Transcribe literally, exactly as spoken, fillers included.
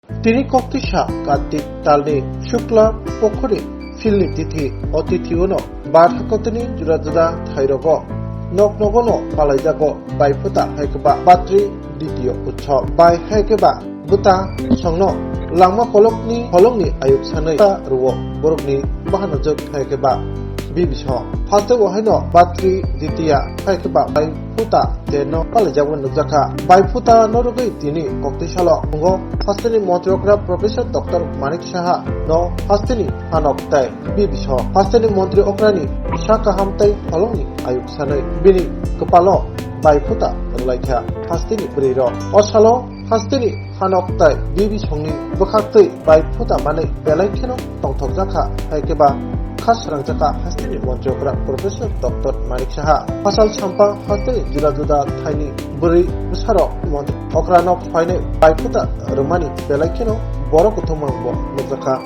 Tini koktwisa Kartik talni Shukla Pokhori philni tithi, o tithi-o no bar hakotini juda juda thairogo nok nogono palaijago Baiphuta hai khe ba Batri Ditiya Utsav bai hai khe ba bwta songno langma kolokni holongni ayuk sanwi ta rwo borokni bahanajwk hai khe ba bibisong. Hasteo haino Batri Ditiya hai khe ba Baiphuta terno palaijagwi nukjakha. Baiphuta no rwgwi tini koktwi salo wngo hasteni montri okra Professor Doctor Manik Saha no hasteni hanok tai bibisong. Hasteni montri okrani sa kaham tei holongni ayuk sanwi bini kwpalo Baiphuta rwlaikha hasteni bwrwirok. O salo hasteni hanok tai bibisongni bwkhaktwi Baiphuta manwi belai kheno tongthokjakha, hai khe ba kha srangjakha hasteni montri okra Professor Doctor Manik Saha. Phasal sampha hasteni juda juda thaini bwrwi bwsarok montri okrano phainai Baiphuta rwmani belai kheno borok kuthumung bo nukjakha.